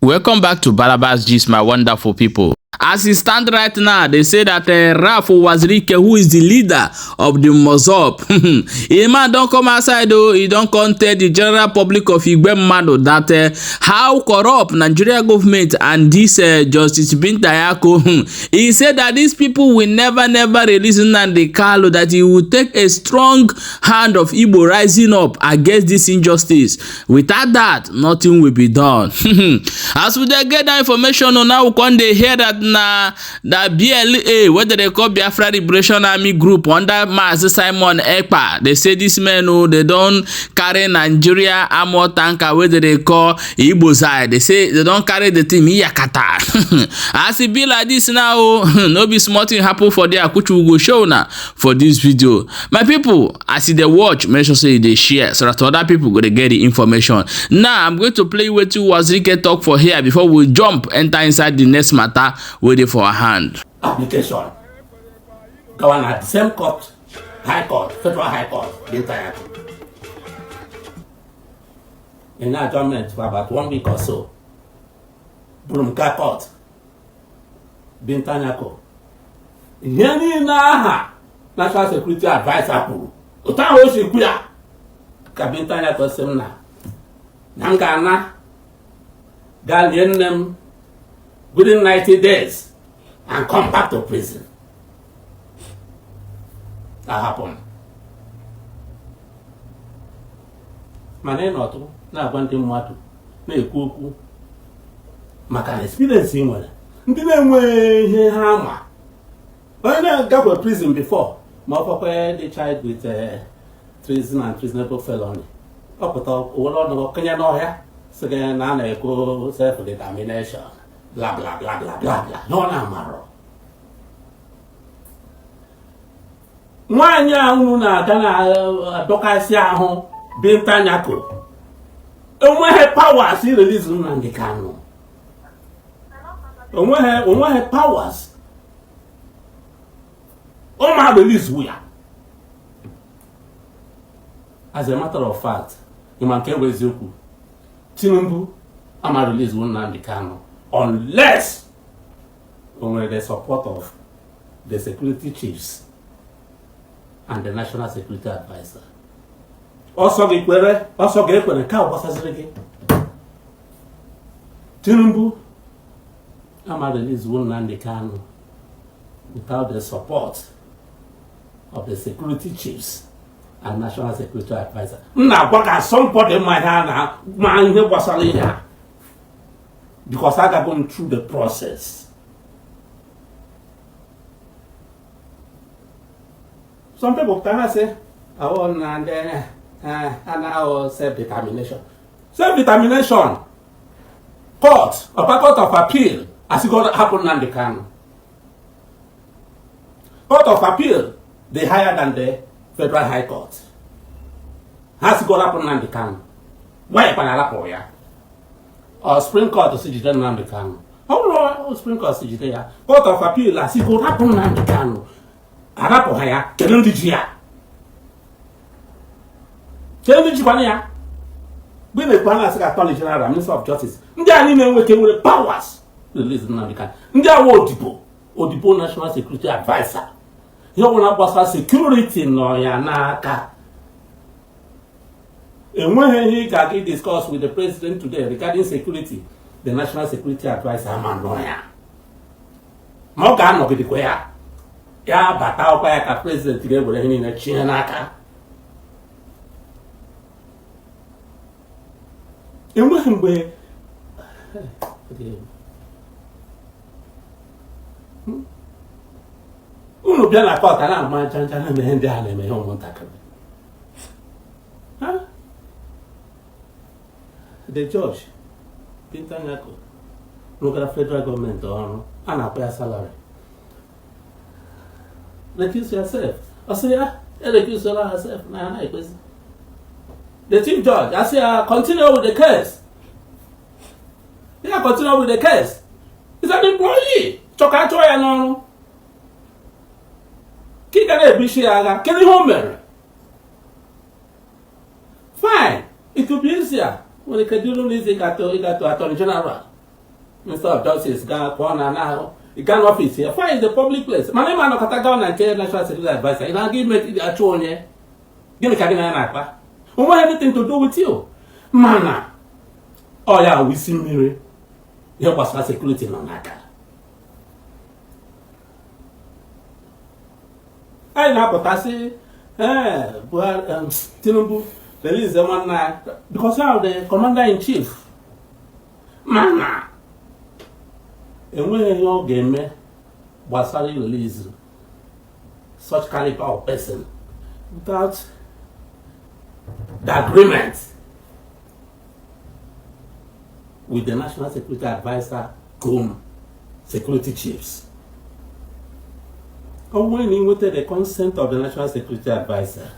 Welcome back to Balabas Gist, my wonderful people. As e stand right now, they say that Ralph Uwazuruike, who is the leader of the MOSOP, a man don come outside oh, he don come tell the general public of Igwe Mmadu that how corrupt Nigeria government and this Justice Binta Nyako, he said that these people will never, never release Nnamdi Kanu, that he will take a strong hand of Igbo rising up against this injustice. Without that, nothing will be done. As we dey get that information, oh, now we come dey hear that na that BLA, wey dem dey call Biafra Liberation Army group under Mazi Simon Ekpa, they say this men, oh, they don carry Nigeria armour tanker wey dem dey call Igbo side. They say they don carry the thing yakata. As e be like this now, oh, no be small thing happen for there, which we go show una for this video. My people, as you dey watch, make sure say you dey share so that other people go dey get the information. Now, I'm going to play wetin Uwazuruike talk for here before we jump enter inside the next matter wey dey for our hand. Application gawa na the same court, high court, federal high court, Binta Nyako. In adjournment for about one week or so, buru m gaa court Binta Nyako. Ihe niile aha National Security Adviser kwuru, otu ahụ o si kwu ya ka Binta Nyako sị m na m ga-ana gaa lie nne m within 90 days and come back to prison. Ahapụ m, mana ịnọtụ na-agwa ndị mmadụ na-ekwu okwu maka na experience ị nwere, ndị na-enweghị ihe ha ma, onye na-agakwa prison before ma ọ fọkwa dị charged with treason and treasonable felony, ọ pụta were ọnụ kenye n'ọhịa sị gị na a na-ekwu self determination, bla bla bla bla bla bla, na ọ na-amarọ. Nwaanyị a unu na-aga na-adọkasị ahụ, Binta Nyako, enweghị powers release Nnamdi Kanu, onweghị powers ọ ma release ya. As a matter of fact, ịma nke bụ eziokwu, Tinubu ama release Nnamdi Kanu unless o nwere the support of the security chiefs and the national security adviser. Ọsọ gị kwere, ọsọ gị ekwere, nke a gbasaziri gị. Tinubu ama release Nnamdi Kanu without the support of the security chiefs and national security adviser. M na-agwa ka somebody ma ihe a na ma ihe gbasara ihe a, because agago m through the process. Some people ka ha sị ahụ na ndị a na-ahụ self-determination, self-determination court, ọkwa court of appeal asịgo hapụ Nnamdi Kanu. Court of appeal dị higher than the federal high court. Ha sịgo hapụ Nnamdi Kanu, nwaanyị kwana arapụ ya. Ọ Supreme Court si jide Nnamdi Kanu, ọ bụrụ Supreme Court si jide ya, court of appeal asịgo hapụ Nnamdi Kanu, arapụ ha ya. Kedu ndị ji ya? Kedu ndị jikwana ya? Mgbe na-ekwu ha na-asị ka Attorney General, Minister of Justice, ndị a niile enweke nwere powers release Nnamdi Kanu. Ndị awa odibo odibo National Security Adviser, ihe ọbụla gbasara security nọ ya n'aka. Enweghị ihe ị ga-aga discuss with the president today regarding security, the National Security Adviser ama nọ ya, ma ọ ga-anọgidekwa ya, ya bata ọkwa ya ka president ga-ewere ihe niile chinye n'aka. Enweghị mgbe unu bịa na court na-ama ncha ncha na-eme ihe ndị a na-eme ihe ụmụntakịrị. The judge Binta Nyako rụgara federal gọọmenti ọrụ, a na-akwụ ya salary. Recuse yourself, ọ sị ya erecusela herself na ya na-ekpezi. The chief judge asị ya continue with the case, ya continue with the case. Is an employee, chọka achọ ya n'ọrụ ka ị ga na-ebu isi ya agha. Kedu ihe o mere? Fine, it could be easier. Nwere ike dịrị ụlọ izi ịgatụ Attorney General. Minister of Justice gaa pụọ na ahụ gaa n'ọfịs ya. Fine, is a public place. Mana ịma anọkọta gaa na nke National Security Adviser, ị na-aga ime achụ onye gịnị ka gị na ya na-akpa? O nweghị anything to do with you. Mana ọ ya wụ isi mmiri ihe gbasara security nọ n'aka anyị na-apụtasị ee Buhari, Tinubu release nwanne ya because ya the commander in chief. Mana enweghị ihe ọ ga-eme gbasara release such caliber of person without the agreement with the National Security Adviser cum security chiefs. Ọ bụrụ na ị nweta the consent of the National Security Adviser,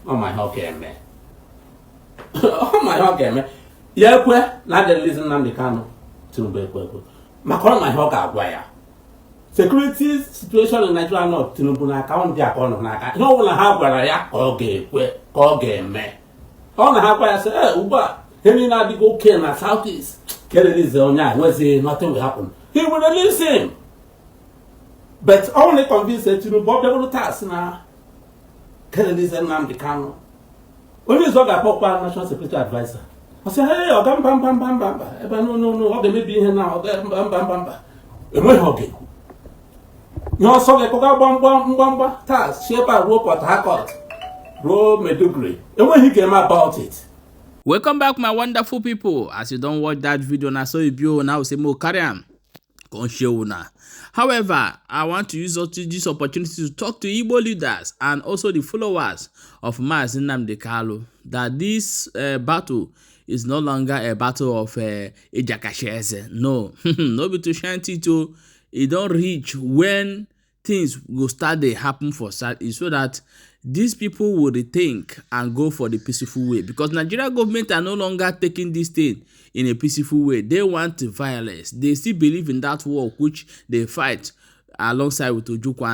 ọ ma ihe ọ ga-eme, ọ ma ihe ọ ga-eme. Ya ekwe na a ga-release Nnamdi Kanu, Tinubu ekwe ekwe maka ọ ma ihe ọ ga-agwa ya. Security situation in Nigeria nọ Tinubu n'aka, ọ ndị a ka ọ nọ n'aka. Ihe ọ bụla ha gwara ya ka ọ ga-ekwe, ka ọ ga-eme. Ọ na ha gwa ya sị, ee, ugbu a ihe niile adịghị oke na South East, ka release onye a, nwezi nothing will happen, he will release him. But ọ na convince Tinubu, ọ bịabụrụ taa sị na ka release Nnamdi Kanu, onye ọzọ ga-akpọkwa National Security Adviser, ọ sị, hey, ọga, mba, mba, mba, mba, mba, ebe no, no, no, ọ ga-emebi ihe na ọ ga mba, mba, mba, mba. Enweghị ọ ga-ekwu ihe ọsọ ga-ekọga gbamgbam mgbamgba taa si ebe a ruo Port Harcourt, ruo Maiduguri, enweghị ike eme about it. Welcome back, my wonderful people. As you don watch that video, na so e be o. Now say mo carry am come show una. However, I want to use this opportunity to talk to Igbo leaders and also the followers of Mazi Nnamdi Kanu that this battle is no longer a battle of Ejakashieze. No, no be to shine teeth o. E don reach when things go start dey happen for Southeast so that these people will rethink and go for the peaceful way, because Nigeria government are no longer taking this thing in a peaceful way. They want violence. They still believe in that war which they fight alongside with Ojukwu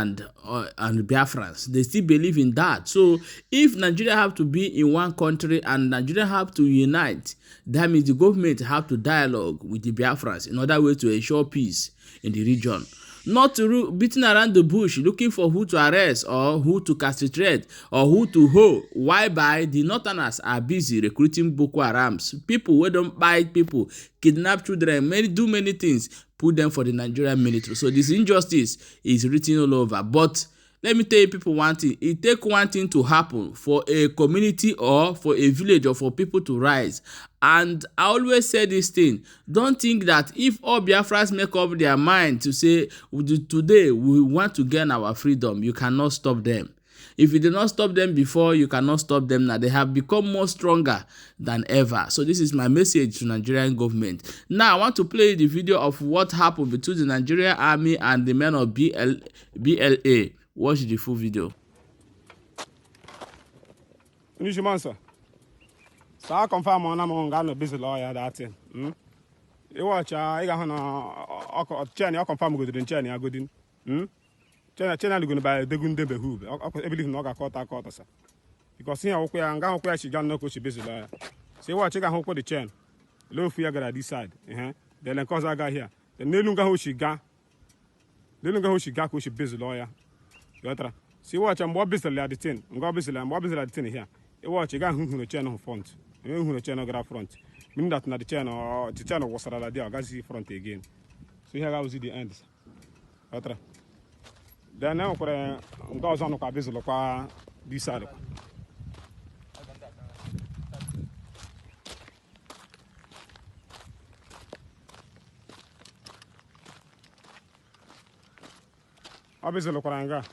and Biafrans. They still believe in that. So if Nigeria have to be in one country and Nigeria have to unite, that means the government have to dialogue with the Biafrans in order way to ensure peace in the region. Not to beating around the bush looking for who to arrest or who to castrate or who to hold, whereby the Northerners are busy recruiting Boko Harams, people wey don kpai people, kidnap children, many do many things, put them for the Nigerian military. So this injustice is written all over. But let me tell you people one thing: it take one thing to happen for a community or for a village or for people to rise. And I always say this thing: don't think that if all Biafrans make up their mind to say today we want to gain our freedom, you cannot stop them. If you did not stop them before, you cannot stop them now. They have become more stronger than ever. So this is my message to Nigerian government. Now I want to play the video of what happened between the Nigerian army and the men of BLA. Watch the full video. Onye nsọ saa confirm na m nga nọ busy lọ ya that thing. Ịwọcha ị ga-ahụ na chain ọ confirm godiri chain ya godin. Chain chain alugoro ba degun debe hu ebelieve na ọ ga-akọta aka ọtọsa because ihe akwụkwọ ya nga akwụkwọ ya chi ga nnọkọ chi busy lọ ya. So ịwọcha ị ga-ahụ ụkwụ the chain lee ofu ya gara this side, ehe, then nke ọzọ agaghị ya, then n'elu nga ahụ chi ga, n'elu nga ahụ chi ga ka o chi busy lọ ya, ghọtara? So ịwọcha mgbe ọ bizịrị ya the thing, nga ọ bizịrị ya, mgbe ọ bizịrị ya the thing here, ịwọchị ga ahụ hụrụ chain ahụ front, enwe hụrụ chain gara front, meaning that na the chain wụsara la there, ọ gaghị front again. So ihe ga-awụzi the end, ghọtara? Then e nwekwara nke ọzọ nụkwa bizịrị kwa this side kwa. Ọ bizịrịkwara nga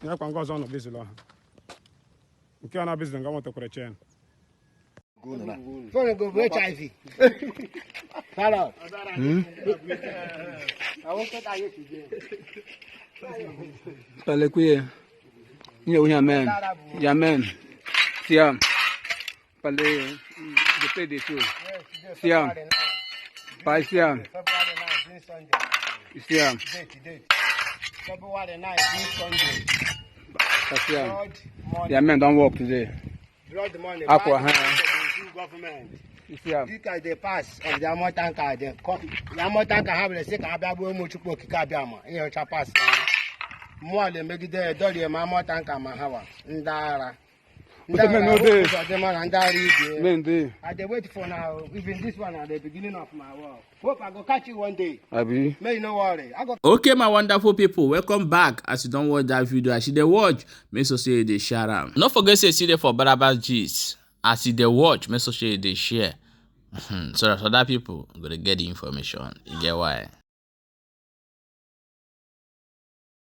nyekwa nke ọzọ nọ bizịrị ọha nke a na-abịzịrị nga nwetakwara chain. Phone go for HIV. Hello. I won't get that today. Palekuye. Nye yamen. Yamen. Siam. Pale de pay de tout. Siam. Pa siam. February 9, Sunday. Siam. Date, date. February 9, Sunday. Pa siam. Blood money. Yamen don't work today. Blood money. Aqua, Buy huh? the government. You see am. This guy dey pass of the armor tanker dey come. The armor tanker ha bịara sị ka ha bịa gbuo ụmụ Chukwu okike abịa ma ihe ọcha pass na mmụọ na-emegide edorie ma armor tanker ma hawa ndị ara. Ndị But men no dey. Ụzọdịmma na ndị ara ibe. Men dey. I dey wait for now. Even this one na the beginning of my work. Hope I go catch you one day. Abi. May you no worry. I go Okay, my wonderful people, welcome back. As you don watch that video, as you dey watch, make sure say you dey share am. No forget say you still dey for Barabas Gist. As you dey watch, make sure say you dey share so that other people go dey get the information. You get why?